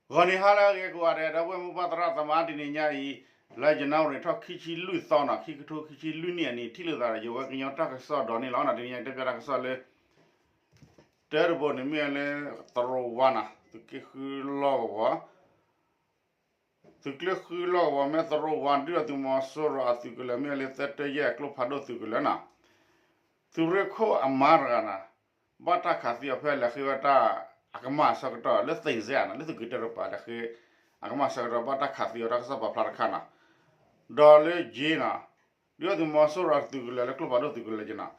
ဂီၤနံၤဟါလၢအဂ့ၤကိးဂၤဒဲး ဒီပုၢ်ဝဲၢ်မိၢ်ပၢ်သရၣ်သမါ တနံၤညါအံၤ လါယနူၤအါရံၤထီၣ်ခံဆံလွံၢ်သီနီၤ ခံကထိခံဆံလွံၢ်နံၣ်အနံၤ ထံၣ်လိာ်သးဒီးယဝဲကညီတၢ်ကစီၣ်ဒီးန့ၣ်လီၤ. တနံၤညါအံၤတဲပၠးတၢ်ကစီၣ်လၢ တၢတဘိန့ၣ်မ့ၢ်လၢ သရိာ်ဝါနီၤ သုးက့ဃုလီၢ်ကဝီၤ သုးက့ဃုလီၢ်ကဝီၤ မ့ၢ်သရိာ်ဝါ ဒုၣ်ဒါသုးမီၤစိရိၤအသုးကလၢၤ မ့ၢ်လၢသၢတၢယဲၢ်ကျိဖးဒိၣ်သုးကလၢၤနီၤ သုးရ့ၣ်ခိၣ်အမါတဂၤနီၤ ဘၣ်တၢ်ခးသံအီၤဖဲလဲၤဃ့ဝဲတၢ်အကမၢ်အဆၢကတီၢ် လၢသ့ၣ်စ့ဧါနီၤ လၢသုးက့တၢတပၤ လဲၤဃ့အကမၢ်အဆၢကတီၢ် ဘၣ်တၢ်ခးသံအီၤ တၢ်ကစီၣ်ပာ်ဖျါတခါနီၤ ဒီးလၢယ့နီၤ ဒုၣ်ဒါသုးမီၤစိရိၤအသုးကလၢၤလၢကျိဖးဒိၣ်သုးကလၢၤက့နီၤ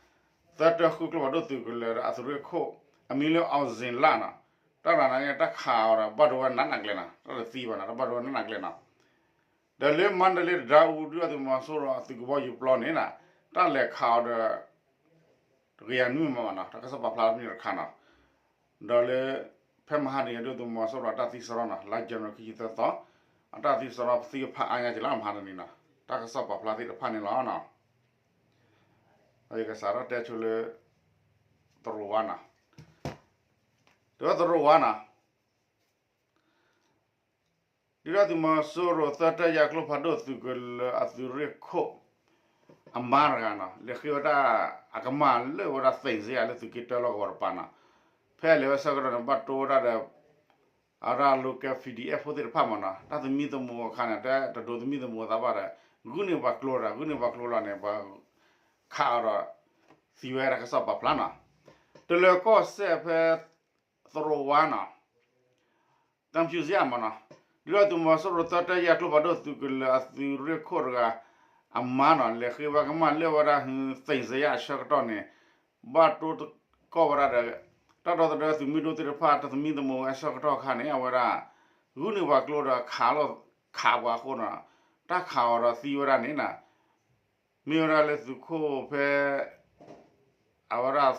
သၢတၢဃုကျိဖးဒိၣ်သုးကလၢၤဒီးအသုးရ့ၣ်ခိၣ် အမံၤလၢ အောင်ဇင်လနီၤ တၢ်တဂၤန့ၣ် တၢ်ခးအီၤဒီးဘၣ်ဒိဝဲနးနးကျဲနီၤ တၢ်တသံဘၣ်နီၤ တၢ်ဘၣ်ဒိဝဲနးနးကျဲနီၤ ဒီးလၢမါဒလ့တဒါအူ ဒုၣ်ဒါသုးမီၤစိရိၤအသုးကဘီယူၤပျီန့ၣ်နီၤ တၢ်လဲၤခးအီၤဒီး တကယၤနွံမးမးနီၤ တၢ်ကစီၣ်ပာ်ဖျါဖဲန့ၣ်တခါနီၤ ဒီးလၢ ဖဲမဟါတနံၤဒုၣ်ဒါသုးမီၤစိရိၤတၢ်သံစရီနီၤ လါယနူၤအါရံၤခံဆံသၢသီ အတၢ်သံစရီပသံဖးအါညါက့ၤလီၤ မဟါတနံၤနီၤ တၢ်ကစီၣ်ပာ်ဖျါသ့ၣ်တဖၣ်န့ၣ်လီၤနီၤ ယကစးထီၣ်တဲဆိလၢ သရိာ်ဝါနီၤ ဒီးသရိာ်ဝါနီၤ ဒုၣ်ဒါသုးမီၤစိရိၤသၢတၢယဲၢ်ကျိဖးဒိၣ်သုးကလၢၤ အသုးရ့ၣ်ခိၣ် အမါတဂၤနီၤ လဲၤဃ့ဝဲဒၣ်အကမၢ်လၢဝဲဒၣ်သ့ၣ်စ့ဧါ လၢသုးက့တၢလီၢ်ကဝီၤတပၤနီၤ ဖဲအလဲၤဝဲဆၢကတီၢ်န့ၣ် ဘၣ်တိဝဲဒၣ်ဒီး အဝဲဒၣ် local PDF ဖိသ့ၣ်တဖၣ်မးနီၤ တၢ်သမံသမိးအခါန့ၣ် တၢ်တဒိးသမံသမိးသးဘၣ်ဒီး ဂုာ်န့ၢ်ပှၤကျိဒီး ဂုာ်န့ၢ်ပှၤကျိလီၤန့ၣ် ပှၤခးအီၤဒီး သံဝဲတၢ်ကစီၣ်ပာ်ဖျါနီၤ တလၢၤကီၢ်စဲၣ်ဖဲ သရိာ်ဝါနီၤ တၢ်ဖၠူစ့အမးနီၤ ဒုၣ်ဒါသုးမီၤစိရိၤသၢတၢယဲၢ်ကျိဖးဒိၣ်သုးကလၢၤအသုးရ့ၣ်ခိၣ်တဂၤ အမါနီၤ လဲၤဃ့ဝဲကမၢ်လၢဝဲဒၣ် သ့ၣ်စ့ဧါအဆၢကတီၢ်န့ၣ် ဘၣ်တိသကိးဝဲဒၣ်ဒီး တၢ်ဒီသဒၢသုးမုၢ်ဒိၣ်သ့ၣ်တဖၣ် တၢ်သမံသမိးဝဲအဆၢကတီၢ်အခါန့ၣ် အဝဲဒၣ် ဂုာ်န့ၢ်ပှၤကျိဒီးခးလီၤ ခးပှၤအဃိနီၤ တၢ်ခးအီၤဒီးသံဝဲဒၣ်န့ၣ်နီၤ မ့ၢ်ဝဲဒၣ်လၢသုးခိၣ်ဖဲ အဝဲဒၣ်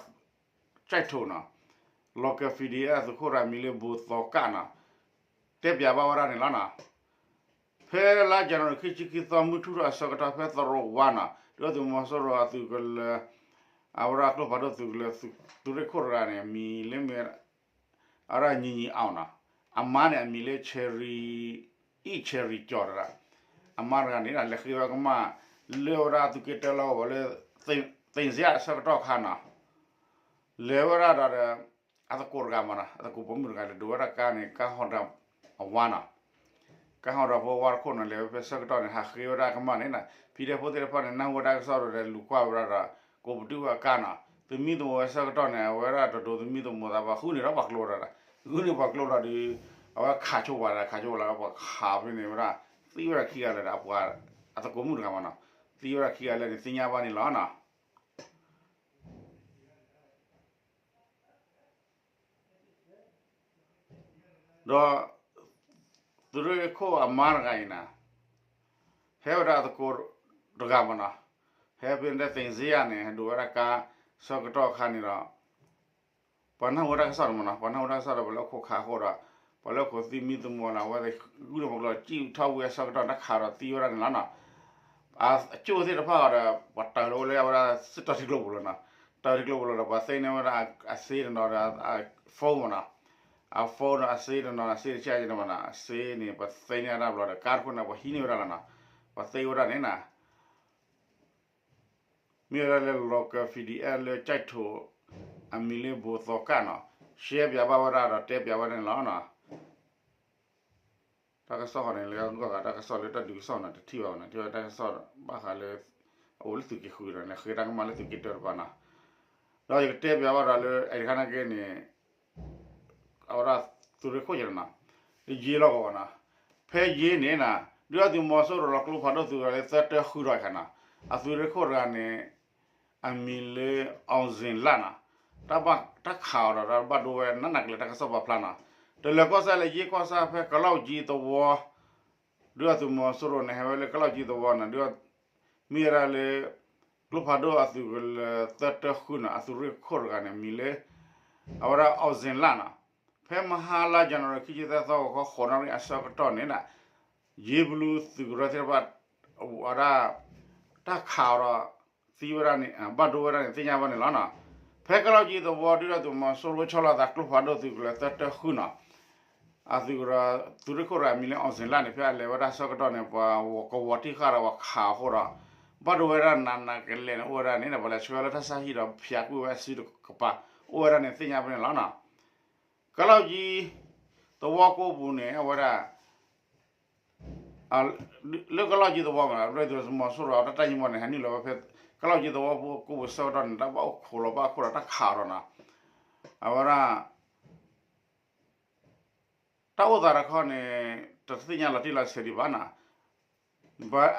ကၠဲးထိးနီၤ local PDF သုးခိၣ်တဂၤမံၤလၢဘိသီကၣ်နီၤ တဲပၠးဘၣ်ဝဲဒၣ်န့ၣ်လီၤနီၤ ဖဲလါယနူၤအါရံၤခံဆံခံသီ မုၢ်ထူၣ်ထီၣ်အဆၢကတီၢ်ဖဲသရိာ်ဝါနီၤ ဒုၣ်ဒါသုးမီၤစိရိၤအသုးကလၢၤ အဝဲဒၣ်ကျိဖးဒိၣ်သုးကလၢၤ သုးရ့ၣ်ခိၣ်တဂၤန့ၣ် အမံၤလၢမ့ၢ် အဝဲဒၣ်ညီညီအောင်နီၤ အမါန့ၣ်အမံၤလၢ Cherry အံၣ် Cherry ကၠီၤတဂၤ အမါတဂၤန့ၣ် လဲၤဃ့ဝဲကမၢ် လၢဝဲဒၣ်သုးက့တၢလီၢ်ကဝီၤလၢ သ့ၣ်စ့အဆၢကတီၢ်အခါနီၤ လဲၤဝဲဒၣ်ဒီး အသကိးတဂၤမးနီၤ အသကိးပိာ်မုၣ်တဂၤ လဲၤဒိးဝဲဒၣ်ကါန့ၣ် ကါဟီၣ်ဒၣ်အဝါနီၤ ကါဟီၣ်ဒၣ်ဖိဝါတခိၣ်နီၤ လဲၤဝဲဖဲဆၢကတီၢ်န့ၣ် ဟးဃ့ဝဲဒၣ်ကမၢ်န့ၣ်နီၤ ဖံဒဲဖိသ့ၣ်တဖၣ်န့ၣ် နၢ်ဟူဝဲတၢ်ကစီၣ်ဒီး လူၤကွၢ်ဝဲဒၣ်ဒီး ကိးပတုာ်ဝဲအကါနီၤ သမံသမိးဝဲဆၢကတီၢ်န့ၣ် အဝဲဒၣ်တဒိးသမံသမိးသးဘၣ် ဂုာ်န့ၢ်ဒီးပှၤကျိဒီး ဂုာ်န့ၢ်ပှၤကျိဒီးဒုး အဝဲခးဆိပှၤဒီး ခးဆိပှၤလၢပှၤခးဖဲန့ၣ်ဝဲဒၣ် သံဝဲဒၣ်ခံဂၤလၢာ်ဒီး အပှၤ အသကိးမုၣ်တဂၤမးနီၤ သံဝဲဒၣ်ခံဂၤလၢာ်န့ၣ် သ့ၣ်ညါဘၣ်န့ၣ်လီၤနီၤ ဒီး သုးရ့ၣ်ခိၣ်အမါတဂၤအံၤနီၤ ဟဲဝဲဒၣ်အသကိးတဂၤမးနီၤ ဟဲဖဲန့ၣ်သ့ၣ်စ့ဧါန့ၣ် ဟဲဒိးဝဲဒၣ်ကါဆၢကတီၢ်အခါန့ၣ်ဒီး ပှၤနၢ်ဟူဝဲတၢ်ကစီၣ်န့ၣ်မးနီၤ ပှၤနၢ်ဟူတၢ်ကစီၣ်ဒီး ပှၤလၢခိးခးအဃိဒီး ပှၤလၢခိးသမံသမိးလီၤ အဝဲသ့ၣ်ဂုာ်န့ၢ်ပှၤကျိ ကံၣ်ထီၣ်ဝံၤအဆၢကတီၢ် တၢ်ခးဒီးသံဝဲဒၣ်န့ၣ်လီၤနီၤ အကၠိၣ်သ့ၣ်တဖၣ်အံၤဒီး ပှၤတၢ်လီၤဝဲလၢအဝဲဒၣ် စ့ၣ်တီၢ်ထံကျိပူၤလီၤနီၤ တၢ်ထံကျိပူၤလီၤဒီး ပှၤသ့န့ၢ်ဝဲဒၣ်အစ့တနီၤဒီး အ phone မးနီၤ အ phone ဒီးအစ့တနီၤ အစ့တဆံးန့ၣ်မးနီၤ အစ့န့ၣ် ပှၤသ့န့ၢ်ဝဲဒၣ်ဘျီဒီး ကါတခိၣ်န့ၣ် ပှၤဟံးန့ၢ်ဝဲဒၣ်လီၤနီၤ ပှၤသ့ဝဲဒၣ်န့ၣ်နီၤ မ့ၢ်ဝဲဒၣ်လၢ local PDF လၢကၠဲးထိး အမံၤလၢဘိသီကၣ်နီၤ ရှဲပၠးဘၣ်ဝဲဒၣ်ဒီးတဲပၠးဝဲဒၣ်န့ၣ်လီၤနီၤ တၢ်ကစီၣ်ဃီန့ၣ် လၢအဂီၢ်ဂၤတၢ်ကစီၣ်လၢတၢ်ဒုးကစီၣ်န့ၣ် တထံၣ်ဘၣ်နီၤ ထံၣ်ဝဲတၢ်ကစီၣ်ဘၣ်ဃးလၢ အအိၣ်လၢသုးက့ဃုာ်ဒီးန့ၣ် ဃ့တၢ်ကမၣ်လၢသုးက့တၢတပၤနီၤ ဒီးယကတဲပၠးဘၣ်ဒီးလၢ အဲၣ်တခါနာ်က့န့ၣ် အဝဲဒၣ်သုးရ့ၣ်ခိၣ်ယဲၢ်နီၤ လၢယ့လီၢ်ကဝီၤနီၤ ဖဲယ့န့ၣ်နီၤ ဒုၣ်ဒါသုးမီၤစိရိၤလီၤကျိဖးဒိၣ်သုးကလၢၤလၢသၢတၢဃုာ်ဒီးအခါနီၤ အသုးရ့ၣ်ခိၣ်တဂၤန့ၣ် အမံၤလၢ အောင်ဇင်လနီၤ တၢ်ဘၣ်တၢ်ခးအီၤဒီး တၢ်ဘၣ်ဒိဝဲနးနးကလဲာ်တၢ်ကစီၣ်ပာ်ဖျါနီၤ တလၢၤကီၢ်စဲၣ်လၢယ့ကီၢ်စဲၣ်ဖဲကလီၢ်ကၠံသဝီ ဒုၣ်ဒါသုးမီၤစိရိၤန့ၣ် ဟဲဝဲလၢကလီၢ်ကၠံသဝီနီၤ ဒုၣ်ဒါ မ့ၢ်ဝဲဒၣ်လၢ ကျိဖးဒိၣ်အသုးကလၢၤသၢတၢဃုာ်နီၤ အသုးရ့ၣ်ခိၣ်တဂၤန့ၣ် မံၤလၢ အဝဲဒၣ် အောင်ဇင်လနီၤ ဖဲမဟါလါယနူၤအါရံၤခံဆံသၢသီ ဂီၤခီဃိးနၣ်ရံၣ်အဆၢကတီၢ်န့ၣ်နီၤ ယ့ဘလူသုးကရၢသ့ၣ်တဖၣ် အဝဲဒၣ် တၢ်ခးအီၤဒီး သံဝဲဒၣ်န့ၣ် ဘၣ်ဒိဝဲဒၣ်န့ၣ် သ့ၣ်ညါဘၣ်န့ၣ်လီၤနီၤ ဖဲကလီၢ်ကၠံသဝီ ဒုၣ်ဒါသုးမီၤစိရိၤဆီလီၤသးကျိဖးဒိၣ်သုးကလၢၤသၢတၢဃုာ်နီၤ အသုးကရၢ သုးရ့ၣ်ခိၣ်တဂၤမံၤလၢ အောင်ဇေယျ န့ၣ် ဖဲအလဲၤဝဲဒၣ်ဆၢကတီၢ်န့ၣ် ပှၤကဝီၤတံၢ်ဃာ်ဒီးပှၤခးအဃိဒီး ဘၣ်ဒိဝဲဒၣ်နးနးကလဲာ်န့ၣ် အိၣ်ဝဲဒၣ်န့ၣ်ဒီး ပှၤလဲၤဆှၢလၢတၢ်ဆါဟံၣ်ဒီးဖၠးကွံာ်ဝဲစုတကပၤ အိၣ်ဝဲဒၣ်န့ၣ်သ့ၣ်ညါဘၣ်န့ၣ်လီၤနီၤ. ကီၢ်လီၢ်ကၠံသဝီကိးပူၤန့ၣ် အဝဲဒၣ် လၢကီၢ်လီၢ်ကၠံသဝီမ့ၢ်နီၤ ဒုၣ်ဒါသုးမီၤစိရိၤအတၢ်ယံၤမီၢ်န့ၣ် ဟဲနုာ်လီၤဝဲဖဲ ကီၢ်လီၢ်ကၠံသဝီကိးပူၤဆၢကတီၢ်န့ၣ် တၢ်ဘၣ်အိၣ်ခိးလီၤဘၣ်အခိၣ်ဒီးတၢ်ခးအီၤဒီးနီၤ အဝဲဒၣ် တၢ်အိၣ်သးတခီန့ၣ် တသ့ၣ်ညါလီၤတံၢ်လီၤဆဲးဒံးဘၣ်နီၤ.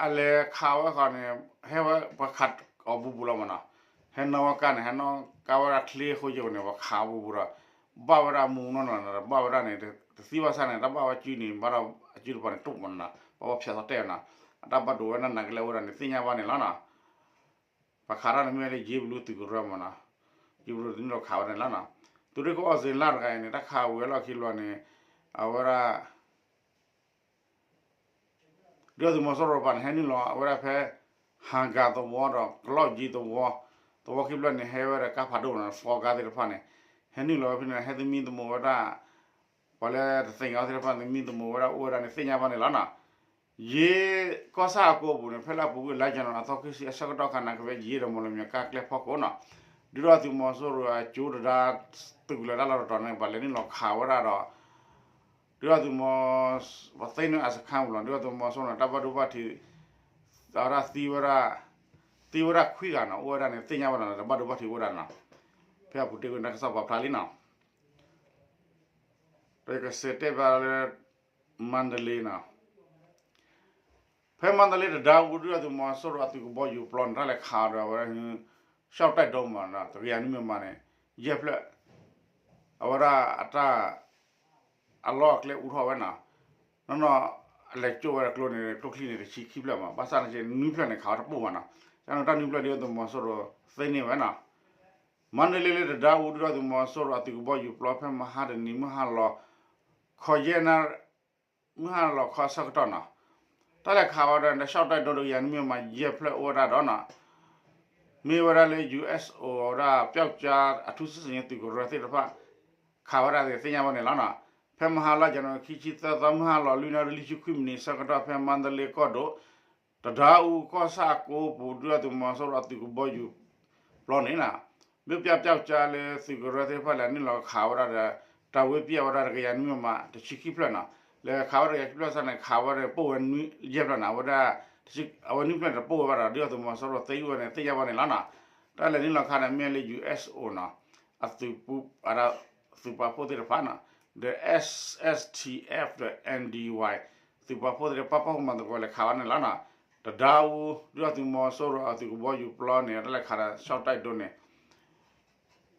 အလဲၤခးဝဲဃီန့ၣ် ဟဲဝဲပှၤခးအီၤဘူးဘူးလီၤမ့ၢ်နီၤ. ဟဲနီၣ်ဝဲကါန့ၣ် ဟဲနီၣ်ကါဝဲဒၣ်ချ့ဃိယိာ်န့ၣ် ပှၤခးအီၤဘူးဘူးဒီး ဘၣ်ဝဲဒၣ်မူနီၢ်နီၢ်နီၤ ဘၣ်ဝဲဒၣ်န့ၣ် တသံဘၣ်ဆၣ်န့ၣ် တၢ်ဘၣ်ဝဲစုန့ၣ် ဘၣ်ဒီးအစုတပၤန့ၣ်တိၢ်မ့ၢ်နီၤ ဘၣ်ဝဲဖၠးသီတဲာ်နီၤ. အတၢ်ဘၣ်ဒိဝဲဒၣ်နးကလဲာ်အိၣ်ဝဲဒၣ်န့ၣ် သ့ၣ်ညါဘၣ်န့ၣ်လီၤနီၤ. ပှၤခးတၢ်န့ၣ်မ့ၢ်လၢယ့ဘလူသုးကရၢမ့ၢ်နီၤ. ယ့ဘလူသုးန့ၣ်လီၤခးဝဲဒၣ်န့ၣ်လီၤနီၤ. သုးရ့ၣ်ခိၣ် အောင်ဇေယျ တဂၤအံၤန့ၣ် တၢ်ခးဝံၤအလီၢ်ခံဘျီန့ၣ် အဝဲဒၣ် ဒုၣ်ဒါသုးမီၤစိရိၤတပၤန့ၣ် ဟဲနုာ်လီၤအဝဲဒၣ်ဖဲ ဟါဂၤသဝီဒီးကီၢ်လီၢ်ကၠံသဝီ, သဝီခံဖျၢၣ်န့ၣ် ဟဲဝဲဒၣ်ကါဖးဒိၣ်န့ၣ် သီကါသ့ၣ်တဖၣ်န့ၣ် ဟဲနုာ်လီၤဝဲဖဲန့ၣ် ဟဲသမံသမိးဝဲဒၣ် ပှၤလၢတသ့ၣ်ညါအီၤသ့ၣ်တဖၣ် သမံသမိးဝဲဒၣ်အိၣ်ဝဲဒၣ်န့ၣ် သ့ၣ်ညါဘၣ်န့ၣ်လီၤနီၤ. ယ့ကီၢ်ဆၣ်အကိးပူၤန့ၣ် ဖဲလၢအပူၤကွံာ်လါယနူၤအါရံၤသီခံဆံအဆၢကတီၢ်ခါန့ၣ် ကဝဲယ့ဒီးမီၣ်လမၠဲၤကါကျဲဖီခိၣ်နီၤ, ဒုၣ်ဒါသုးမီၤစိရိၤအကၠိတဒါ သုးကလၢၤတၢ်လီၢ်တတီၤန့ၣ် ပှၤလဲၤနုာ်လီၤခးဝဲဒၣ်ဒီး ဒုၣ်ဒါသုးမီၤ ပှၤသ့န့ၢ်အစခါပူၤလီၤ ဒုၣ်ဒါသုးမီၤစိရိၤန့ၣ် တၢ်ဘၣ်ဒိဘၣ်ထံး အဝဲဒၣ်သံဝဲဒၣ် သံဝဲဒၣ်ခွံဂၤနီၤ အိၣ်ဝဲဒၣ်န့ၣ် သ့ၣ်ညါဘၣ်နီၤ တၢ်ဘၣ်ဒိဘၣ်ထံးအိၣ်ဒၣ်နီၤ, ဖဲအပူၤတ့ၢ်ကွံာ်တၢ်ကစီၣ်ပာ်ဖျါလံနီၤ, ဒီးယကစံးတဲဘၣ်လၢ မါတလ့နီၤ ဖဲမါတလ့တဒါအူ ဒုၣ်ဒါသုးမီၤစိရိၤအသုးကဘီယူၤပျီန့ၣ် တၢ်လဲၤခးဒီးအဝဲဒၣ် ရှော့တိုက်ဒုံးမ့ၢ်နီၤ တကယၤနွံမံမးန့ၣ် ယဲၢ်ဖျၢၣ် အဝဲဒၣ်အတၢ် အလီၢ်အကျဲအူထီၣ်ဝဲနီၤ, နီၢ်နီၢ် အလဲၤကၠိဝဲဒၣ်ကျိန့ၣ် ကျိချံန့ၣ် တဆံခံဖျၢၣ်မး ဘၣ်ဆၣ်န့ၣ် နွံဖျၢၣ်န့ၣ် ခးဝဲတပိၢ်ဘၣ်နီၤ, ကန့ၣ်တၢ်နွံဖျၢၣ်ဒုၣ်ဒါသုးမီၤစိရိၤသ့န့ၢ်ဝဲနီၤ, မါတလ့လၢတဒါအူ ဒုၣ်ဒါသုးမီၤစိရိၤအသုးကဘီယူၤပျီဖဲမဟါတနံၤ မုၢ်ဟါလီၤ ခီယဲၢ်နၣ် မုၢ်ဟါလီၤခီအဆၢကတီၢ်နီၤ, တၢ်လဲၤခးဝဲဒၣ် ရှော့တိုက်ဒုံးတကယၤနွံမံမး ယဲၢ်ဖျၢၣ်အိၣ်ဝဲဒၣ်ဒီးနီၤ, မ့ၢ်ဝဲဒၣ်လၢ ယူၢ်အ့ၣ်အိၣ် ဝဲဒၣ် ပြောက်ကျား အထူးစစ်ဆင်ရေး သုးကရၢသ့ၣ်တဖၣ် ခးဝဲဒၣ်သ့ၣ်ညါဘၣ်န့ၣ်လီၤနီၤ, ဖဲမဟါလါယနူၤအါရံၤခံဆံသၢသီ မုၢ်ဟါလီၤလွံၢ်နၣ်ရံၣ်လွံၢ်ဆံခွံမံးနံးအဆၢကတီၢ် ဖဲမါတလ့ကီၢ်ဒိၣ် တဒါအူကီၢ်ဆၣ်အကိးပူၤ ဒုၣ်ဒါသုးမီၤစိရိၤအသုးကဘီယူၤပျီန့ၣ်နီၤ, မ့ၢ်ပြောက်ကျား ပြောက်ကျားလၢသုးကရၢသ့ၣ်တဖၣ်လဲၤနုာ်လီၤခးဝဲဒၣ်ဒီး တၢ်ဝ့ပျဲၢ်ဝဲဒၣ်တကယၤနွံမံမး တဆံခံဖျၢၣ်နီၤ, လဲၤခးဝဲဒၣ်တကယၤခံဖျၢၣ်စ့ၢ်န့ၣ် ခးဝဲဒၣ်ပိၢ်ဝဲနွံယဲၢ်ဖျၢၣ်နီၤ, အဝဲဒၣ် အဝဲနွံဖျၢၣ်န့ၣ်တပိၢ်ဝဲဘၣ်ဒီး ဒုၣ်ဒါသုးမီၤစိရိၤသ့ဝဲန့ၣ် သ့ၣ်ညါဘၣ်န့ၣ်လီၤနီၤ, တၢ်လဲၤနုာ်လီၤခးန့ၣ် မ့ၢ်လၢ ယူၢ်အ့ၣ်အိၣ်နီၤ အသုးပူၤ အဒၣ် သုးပာ်ဖှိၣ်သ့ၣ်တဖၣ်နီၤ, ဒီး เอสเอสทีเอฟ ဒီး เอ็นดีวาย သုးပာ်ဖှိၣ်သ့ၣ်တဖၣ် ပာ်ဖှိၣ်မၤသကိးလဲၤခးဝဲန့ၣ်လီၤနီၤ, တဒါအူ ဒုၣ်ဒါသုးမီၤစိရိၤအသုးကဘီယူၤပျီန့ၣ် တၢ်လဲၤခးဒီး ရှော့တိုက်ဒုံးန့ၣ်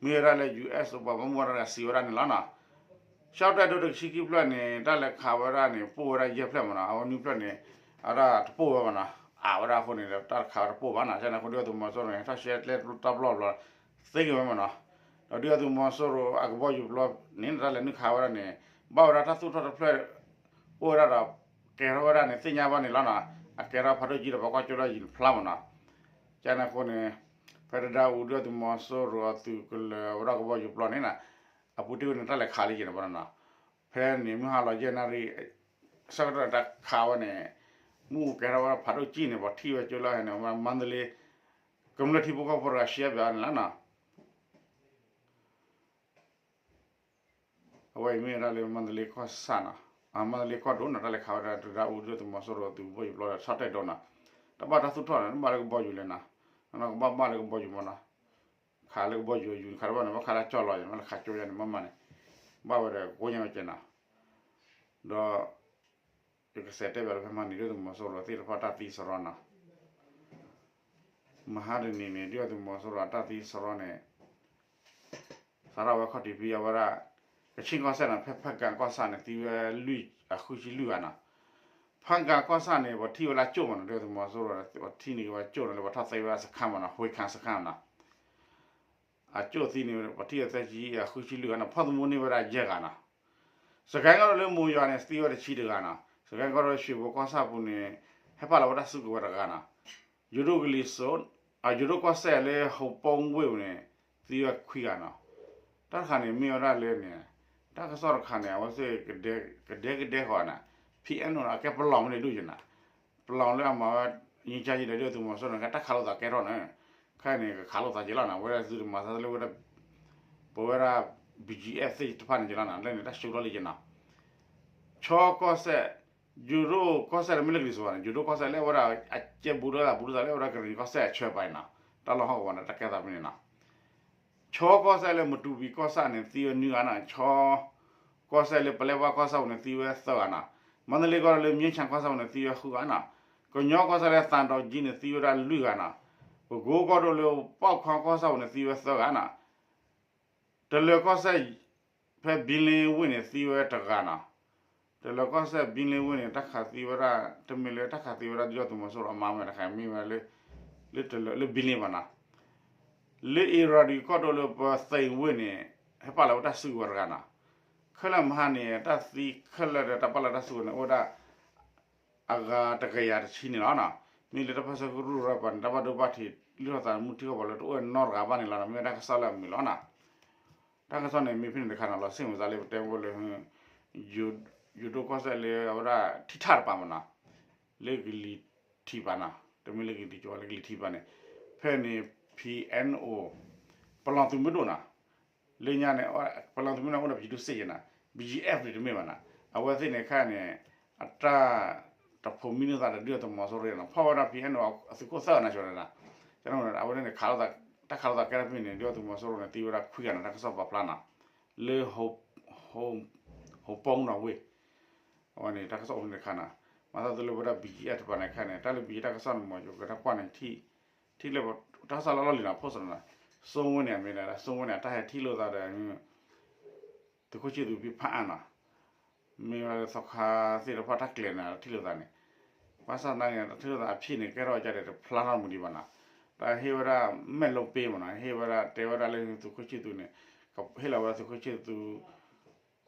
မ့ၢ်ဝဲဒၣ်လၢ ယူၢ်အ့ၣ်အိၣ် ပှၤဘၣ်မူဘၣ်ဒါတဂၤစံးဝဲဒၣ်န့ၣ်လီၤနီၤ, ရှော့တိုက်ဒုံးတဆံခံဖျၢၣ်န့ၣ် တၢ်လဲၤခးဝဲဒၣ်န့ၣ် ပိၢ်ဝဲဒၣ်ယဲၢ်ဖျၢၣ်မ့ၢ်နီၤ, အဝဲနွံဖျၢၣ်န့ၣ် အဝဲဒၣ်တပိၢ်ဝဲဘၣ်နီၤ, အဝဲဒၣ်အဃိန့ၣ်ဒီး တၢ်ခးဝဲတပိၢ်ဘၣ်နီၤ, ကန့ၣ်အဃိ ဒုၣ်ဒါသုးမီၤစိရိၤန့ၣ် ဟဲထီၣ်ရှဲကျဲတဘျီဘျီ သ့က့ၤဝဲမ့ၢ်နီၤ, ဒီးဒုၣ်ဒါသုးမီၤစိရိၤအကဘီယူၤပျီန့ၣ် တၢ်လဲၤနုာ်ခးဝဲဒၣ်န့ၣ် ဘၣ်ဝဲဒၣ်တၢ်သူၣ်ထီၣ်တဖျၢၣ် အိၣ်ဝဲဒၣ်ဒီး ကဲထီၣ်ဝဲဒၣ်န့ၣ် သ့ၣ်ညါဘၣ်န့ၣ်လီၤနီၤ, အကဲထီၣ်ဖးဒိၣ်ကံဒီးပှၤကွၢ်ကၠိလၢယံၤတဖျါမ့ၢ်နီၤ, ကန့ၣ်အဃိန့ၣ် ဖဲတဒါအူ ဒုၣ်ဒါသုးမီၤစိရိၤအသုးကလၢၤဝဲဒၣ်ကဘီယူၤပျီန့ၣ်နီၤ, အပူၤတ့ၢ်ဝဲန့ၣ် တၢ်လဲၤခးလံက့ၤန့ၣ်ဘၣ်နီၤ, ဖဲန့ၣ်မုၢ်ဟါလီၤယဲၢ်နၣ်ရံၣ် ဆၢကတီၢ်တၢ်ခးဝဲန့ၣ် မ့ၣ်အူကဲထီၣ်ဝဲဒၣ်ဖးဒိၣ်ကံန့ၣ် ပှၤထံၣ်ဝဲကၠိလၢဟဲန့ၣ် မါတလ့ ကမျၢၢ်ထံဖိကီၢ်ဖိတဂၤ ရှဲပၠးန့ၣ်လီၤနီၤ. အဝဲအံၤမ့ၢ်ဝဲဒၣ်လၢမါတလ့ကီၢ်ဆၣ်နီၤ, မါတလ့ကီၢ်ဒိၣ်နီၤ, တၢ်လဲၤခးဝဲဒၣ်တဒါအူ ဒုၣ်ဒါသုးမီၤစိရိၤအသုးကဘီယူၤပျီဒီး ရှော့တိုက်ဒုံးနီၤ, တၢ်ဘၣ်တၢ်သူၣ်ထီၣ်န့ၣ် တဘၣ်လၢကဘီယူၤလဲၣ်နီၤ, နီၢ်နီၢ်ကဘၣ်ဘၣ်လၢကဘီယူၤမ့ၢ်နီၤ, ခးလၢကဘီယူၤယူၤန့ၣ် ခးတဘၣ်န့ၣ် ဘၣ်ခးလၢကၠီၣ်လီၤယဲၢ် မ့ၢ်လၢခးကၠိယဲၢ်န့ၣ် မ့ၢ်မးန့ၣ် ဘၣ်ဝဲဒီးကိးညါဝဲကဲနီၤ, ဒီး ယကစံးတဲဘၣ်လၢဖဲမဟါန့ၣ် ဒုၣ်ဒါသုးမီၤစိရိၤသ့ၣ်တဖၣ်တၢ်သံစရီနီၤ, မဟါတနံၤန့ၣ် ဒုၣ်ဒါသုးမီၤစိရိၤအတၢ်သံစရီန့ၣ် စးထီၣ်ဝဲခီၣ်ထံးဖဲအဝဲဒၣ် ကခ့ၣ်ကီၢ်စဲၣ်န့ၣ် ဖဲဖၣ်ကၣ်ကီၢ်ဆၣ်န့ၣ် သံဝဲလွံၢ် အဃုဆံလွံၢ်ဂၤနီၤ, ဖၣ်ကၣ်ကီၢ်ဆၣ်န့ၣ် ပှၤထံၣ်ဝဲလၢအကၠိၣ်မးနီၤ, ဒုၣ်ဒါသုးမီၤစိရိၤ ပှၤထံၣ်န့ၢ်က့ၤဝဲကၠိၣ်နီၤ လၢပှၤထီၣ်သ့ဝဲဒၣ်စခါမးနီၤ, ဟူးခၣ်စခါနီၤ အကၠိၣ်သံန့ၣ် ပှၤထံၣ်ဝဲသၢဆံ အဃုဆံလွံၢ်ဂၤနီၤ, ဖီၣ်သမူန့ၢ်ဝဲဒၣ်ယဲၢ်ဂၤနီၤ, စကဲကီၢ်ဒိၣ်လၢမိၢ်ယွၤန့ၣ် သံဝဲတဆံတဂၤနီၤ, စကဲကီၢ်ဒိၣ်လၢရွှေဘိုကီၢ်ဆၣ်ပူၤန့ၣ် ဟဲဖးလီၤဝဲဒၣ်ဆူကဝဲၤတဂၤနီၤ, ယိၤဒိၣ်ကလံၤစိး အယိၤဒိၣ်ကီၢ်စဲၣ်လၢဟိးပိဝ့ၢ်ပူၤန့ၣ် သံဝဲခွံဂၤနီၤ, တၢ်တခါန့ၣ် မ့ၢ်ဝဲဒၣ်လၢန့ၣ် တၢ်ကစီၣ်တခါန့ၣ် အဝဲသ့ၣ် ကဒဲကဒဲဃီနၤ, ဖံအဲၣ်အိၣ်န့ၣ် အကဲပလီၢ်မ့ၢ်န့ၣ်ဒိၣ်ယနၤ, ပလီၢ်လၢအမၤဝဲ ငြိမ်းချမ်းရေး ဒီးဒုၣ်ဒါသုးမီၤစိရိၤန့ၣ် ကဲတၢ်ခးလိာ်သးကဲထီၣ်န့ၣ်, ခဲအံၤန့ၣ် ကခးလိာ်သးက့ၤလီၤနၤ, ဝဲဒၣ်သုတမၤသးလၢဝဲဒၣ် ပဝဲဒၣ် ဘီၣ်ကၠံအဲၣ်သ့ၣ်တဖၣ်န့ၣ်က့ၤလီၤနၤ, လၢန့ၣ် တၢ်ဆှၢလီၤလံက့ၤနၤ, ခၠီကီၢ်စဲၣ်, ယိၤဒိၣ်ကီၢ်စဲၣ်တမ့ၢ်လၢကလံၤစိးဘၣ်န့ၣ်, ယိၤဒိၣ်ကီၢ်စဲၣ်လၢဝဲဒၣ် အကဲဘူးလၢအဘူးလၢသးလၢဝဲဒၣ်ကရ့ၣ်နံၤကီၢ်စဲၣ်အဆၢပၤန့ၣ်နၤ, တၢ်လီၢ်ဟီၣ်ကဝီၤန့ၣ် တၢ်ကဲသးဖဲန့ၣ်နၤ ခၠီကီၢ်စဲၣ်လၢမတူၤပံၤကီၢ်ဆၣ်န့ၣ် သံဝဲနွံဂၤနၤ, ခၠီကီၢ်စဲၣ်လၢပလဲဘၣ်ကီၢ်ဆၣ်ပူၤန့ၣ် သံဝဲသၢဂၤနၤ, မန္တလေးကီၢ်ဒိၣ်လၢ မြင်းခြံ ကီၢ်ဆၣ်ပူၤန့ၣ် သံဝဲဃုဂၤနၤ, ကညီကီၢ်စဲၣ်လၢသံတောင်ကြီးန့ၣ် သံဝဲဒၣ်လွံၢ်ဂၤနၤ, ပဲခူးကီၢ်ဒိၣ်လၢ ပေါက်ခေါင်း ကီၢ်ဆၣ်ပူၤန့ၣ် သံဝဲသၢဂၤနၤ, တလၢၤကီၢ်စဲၣ် ဖဲဘံလ့ဝ့ၢ်န့ၣ် သံဝဲတဂၤနၤ, တလၢၤကီၢ်စဲၣ်ဘံလ့ဝ့ၢ်န့ၣ် တၢ်ခးသံဝဲဒၣ် တမ့ၢ်လၢတၢ်ခးသံဝဲဒၣ်ဒုၣ်ဒါသုးမီၤစိရိၤအမါမ့ၢ်တခါ မ့ၢ်ဝဲလၢ လၢဘံလ့ဘၣ်နၤ, လၢအ့ရၤဒုးကီၢ်ဒိၣ်လၢပသ့ဝ့ၢ်န့ၣ် ဟဲပာ်လီၤဝဲတၢ်စုကဝဲၤတဂၤနၤ, ခဲလၢာ်မဟါန့ၣ် တၢ်သံခဲလၢာ်ဒီးတၢ်ပာ်လီၤတၢ်စုကဝဲၤန့ၣ် အိၣ်ဝဲဒၣ် အဂၤတကယၤတဆံန့ၣ်လီၤနၤ, မ့ၢ်လၢတၢ်ပၢဆှၢကရူၢ်ရၢပှၤန့ၣ် တၢ်ဘၣ်ဒိဘၣ်ထံး လုၢ်ထီၣ်သးမုၢ်ထံဂီၢ်ပှၤလၢတအိၣ်နီတဂၤဘၣ်န့ၣ်လီၤနၤ, မ့ၢ်ဝဲတၢ်ကစီၣ်လၢအမုာ်လီၤနၤ, တၢ်ကစီၣ်န့ၣ် မ့ၢ်ဖဲန့ၣ်တခါနၤ လီၤဆ့ၣ်မုာ်သးလၢပတဲအိၣ်လၢ ယိၤဒိၣ်ကီၢ်စဲၣ်လၢအဝဲဒၣ်ထံထၣ်တပၤမ့ၢ်နၤ, လၢကလံၤထံးပၤနၤ, တမ့ၢ်လၢကလံၤထံးကီၢ် လၢကလံၤထံးပၤန့ၣ်, ဖဲန့ၣ် ဖံအဲၣ်အိၣ် ပလီၢ်သုးမုၢ်ဒိၣ်နၤ, လၢညါန့ၣ် ပလီၢ်သုးမုၢ်ဒိၣ်န့ၣ် အိၣ်ဒီးပယီၤဒုးစ့ၢ်ကီးနၤ, ဘံၣ်ကၠံအဲၣ်ပရံးတမ့ၢ်ဘၣ်နၤ, အဝဲသ့ၣ်န့ၣ်ခဲအံၤန့ၣ် အတၢ်တဖိးမံလိာ်သးဒီးဒုၣ်ဒါသုးမီၤစိရိၤနၤ, ဖီၣ်ဝဲဒၣ်ဖံအဲၣ်အိၣ်အသုးခိၣ်သၢဂၤနၤဆိန့ၣ်နၤ, အဝဲန့ၣ် တၢ်ခးလိာ်သးကဲထီၣ်ဖဲန့ၣ် ဒုၣ်ဒါသုးမီၤစိရိၤန့ၣ် သံဝဲဒၣ်ခွံဂၤနၤ, တၢ်ကစီၣ်ပာ်ဖျါနၤ, လၢ ဟိးပိနီၣ်ဝ့ၢ် အဝဲန့ၣ် တၢ်ကစီၣ်အိၣ်ဖဲန့ၣ်တခါနၤ, မၤသးသုလၢဝဲဒၣ် ဘံၣ်ကၠံအဲၣ်တပၤန့ၣ်ခဲအံၤန့ၣ် တၢ်လၢဘံၣ်ကၠံတၢ်ကစီၣ်န့ၣ် မ့ၢ်ယိၤကတၢၢ်ကွၢ်န့ၣ် ထံၣ်လၢ တၢ်ကစီၣ်လၢလီၢ်လံၤနၤ ဖိစိၤနၤ, စိဝ့န့ၣ် အမ့ၢ်ဒၣ် စိဝ့န့ၣ် အတၢ်ဟဲထံၣ်လိာ်သးဒီး သုးခိၣ်ဆံၣ်သူးဖံဖးအါနၤ, မ့ၢ်ဝဲလၢသီခါသ့ၣ်တဖၣ်တၢ်ကျဲၤန့ၣ် ထံၣ်လိာ်သးန့ၣ်, ဘၣ်ဆၣ်သနာ်က့န့ၣ် တၢ်ထံၣ်လိာ်သးအဖံးန့ၣ် ကဲထီၣ်ကဒီးတဖျါထီၣ်မူဒံးဘၣ်နၤ, တၢ်ဟ့ၣ်ဝဲဒၣ် မဲာ်လိပ့မ့ၢ်နၤ, ဟ့ၣ်ဝဲဒၣ် တဲဝဲဒၣ်လၢသုးခိၣ်ဆံၣ်သူးန့ၣ် ကဟ့ၣ်လီၤဝဲဒၣ်သုးခိၣ်ဆံၣ်သူး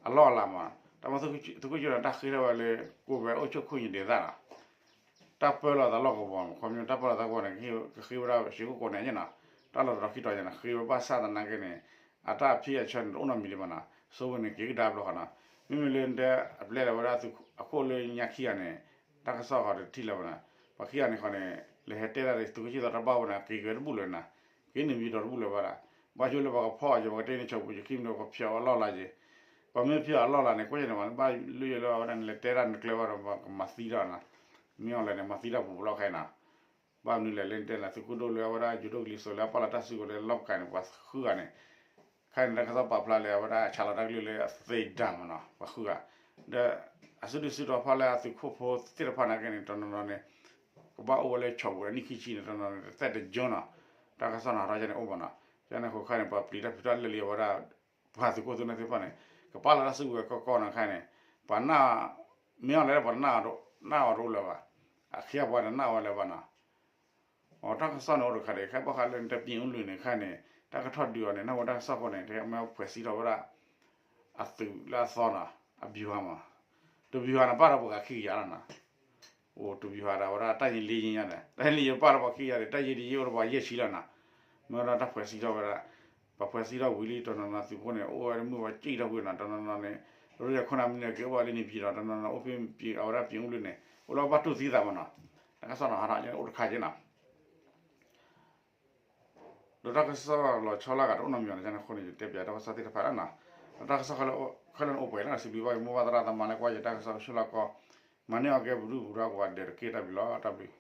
အလီၢ်အလၤမး, တၢ်မ့ၢ်သုးခိၣ်ဆံၣ်သူးန့ၣ် တၢ်ဃ့ထီၣ်ဝဲလၢ ကိးဝဲအိၣ်ဆိၣ်ခိၣ်ညါဒဲးသၣ်လီၤ, တၢ်ပၢလီၤသးလီၢ်ကဝီၤမး, ခီဖျိတၢ်ပၢလီၤသးကဝီၤန့ၣ် ကဃ့ဝဲဒၣ်ရှ့ခိၣ်ကိးန့ၣ်ညါနီၤ, တၢ်လီၢ်တတီၤခံတီၤညါန့ၣ် ဃ့ဝဲဘၣ်ဆၣ်သနာ်က့န့ၣ် အတၢ်အဖံးအဆၢန့ၣ် တအိၣ်နီတမံၤဒံးဘၣ်နီၤ, စိဝ့န့ၣ် က့ၤကဒါဘျီဃီနီၤ, မ့မ့ၢ်လၢတဲအပျဲလီၤဝဲဒၣ်အခိၣ်လၢညါခံဂၤန့ၣ် တၢ်ကစီၣ်ဃီတထံၣ်လၢၤဘၣ်နီၤ, ပှၤခံဂၤန့ၣ်ဃီန့ၣ် လဲၤဟဲတဲတၢ်ဒီးသုးခိၣ်ဆံၣ်သူးတၢ်ဘၣ်ဝဲန့ၣ် က့ၤက့ၤတဘူၣ်လၢၤနၤ, က့ၤန့ၣ်မံၤဒီးတဘူၣ်လၢၤဘၣ်ဒီး, ဘၣ်ယိၣ်လၢပှၤကဖီၣ်အီၤက့ၤ ပှၤကတဲန့ၣ် ဆီၣ်ပူၤယခံမနုၤ ပှၤဖျိးအလီၢ်လၤက့ၤ, ပှၤမ့ၢ်ဖျိးအလီၢ်လၤန့ၣ် ကွၢ်ယဲန့ၣ်မး ဘၣ်လၢယလၢအဝဲဒၣ်န့ၣ် လဲၤတဲတၢ်နကျဲဝဲဒီး ပှၤကမၤသံထီၣ်နၤ, မ့ၢ်အီၤလဲၣ်န့ၣ် မၤသံတၢ်ပူၤပူၤလီၤခဲအံၤနၤ, ဘၣ်မနုၤလဲၣ်လၢတဲလၢသုးခိၣ်ဒိၣ်လၢအဝဲဒၣ်ယိၤဒိၣ်ကလံၤစိးလၢအပာ်လီၤတၢ်စုကဝဲၤလၢလီၢ်ကၤန့ၣ် ပှၤဃုဂၤန့ၣ်, ခဲအံၤန့ၣ် တၢ်ကစီၣ်ပာ်ဖျါလၢအဝဲဒၣ်ဆၣ်လီၤတၢ်ကလုၢ်လၢအသ့ဒၣ်မးနီၤ ပှၤဃုဂၤ, ဒီး အစုဒုၣ်စုတီၤဖီၣ်လၢအသုးခိၣ်ဖိသ့ၣ်တဖၣ်နာ်က့န့ၣ် တနီၤနီၤန့ၣ် ကဘၣ်အိၣ်ဝဲလၢဆီၣ်ပူၤဒီးနံၣ်ခံဆံန့ၣ် တနီၤနီၤန့ၣ် တသ့ၣ်တယီနီၤ, တၢ်ကစီၣ်နီၤထီၣ်ကဲန့ၣ်အိၣ်မးနီၤ, ကဲန့ၣ်အဃိခဲအံၤန့ၣ် ပှၤပျံၤတၢ်ဖုးတၢ်လၢာ်လံအဝဲဒၣ် ပှၤသုးခိၣ်သုးနၢ်သ့ၣ်တဖၣ်န့ၣ် ကပာ်လီၤတၢ်စုကဝဲၤကီကီနီၤခဲအံၤန့ၣ်, ပှၤနၢ် မ့ၢ်အီၤလဲၣ် ပှၤတနၢ်အီၤတအိၣ်လၢၤဘၣ်, အခ့အပှၤတနၢ်အီၤလၢၤဘၣ်နီၤ အတၢ်ကစီၣ်န့ၣ်အိၣ်တခါဒီး ခဲဘၣ်ဃးလၢနတဲပၠ့ၣ်အူလုၢ်န့ၣ် ခဲအံၤန့ၣ် တၢ်ကထီၣ်ဒုးအီၤန့ၣ် နၢ်ဟူတၢ်ကစီၣ်ဖိန့ၣ် တဲမ့ၢ်ဖှဲးစံးထီၣ်ဝဲဒၣ် အသုးလၢအသီနီၤ အဗျူဟာမး, တဗျူဟာန့ၣ် ပာ်ဒီးပှၤဂၤခံကယၤလီၤနီၤ, အိၣ်တဗျူဟာဒီးဝဲဒၣ် တပ်ရင်းလေးရင်းညါန့ၣ် တပ်ရင်းလေးရင်းပာ်ဒီးပှၤခံကယၤဒီး တပ်ရင်းတစ်ရင်းအိၣ်ဒီးပှၤယဲၢ်ဆံလီၤနီၤ, မ့ၢ်ဝဲဒၣ်တၢ်ဖှဲးစံးထီၣ်ဝဲဒၣ် ပှၤဖှဲးစံးထီၣ်ဝံၤလံ တနီၤနီၤသုးဖိန့ၣ် အိၣ်ဝဲမုၢ်ဝဲကံၣ်ထီၣ်ဝံၤနီၤ တနီၤနီၤန့ၣ် ရ့ၣ်ခိၣ်နၢ်မံၤန့ၣ် က့ၤအိၣ်ဝဲလၢန့ၣ်ပၠံၤဒီး တနီၤနီၤအိၣ်ဖဲအဝဲဒၣ်ပၠ့ၣ်အူလုၢ်န့ၣ် အိၣ်လၢဘၣ်တူၢ်သံသးမးနီၤ, တၢ်ကစီၣ်နီၤဟးထီၣ်အိၣ်တခါက့နီၤ ဒီးတၢ်ကစီၣ်လီၤဆီလၢအဂၤတအိၣ်နီတမံၤဘၣ်န့ၣ် ကန့ၣ်အဃိန့ၣ် ယတဲပၠးတၢ်ကစီၣ်သ့ၣ်တဖၣ်လီၤနီၤ, ဒီးတၢ်ကစီၣ်ခဲလၢာ်န့ၣ်အိၣ်ပှဲၤလီၤ စံးဘျုးဘၣ်က့ၤမိၢ်ပၢ်သရၣ်သမါလၢကွၢ်ယတၢ်ကစီၣ်ဆူၣ်လီၤကီ, မၤန့ၢ်အီၤကဲပဒုၣ်ပဒါကိးဂၤဒဲးတက့ၢ် တၢ်ဘျုးလီၤ တၢ်ဘျုး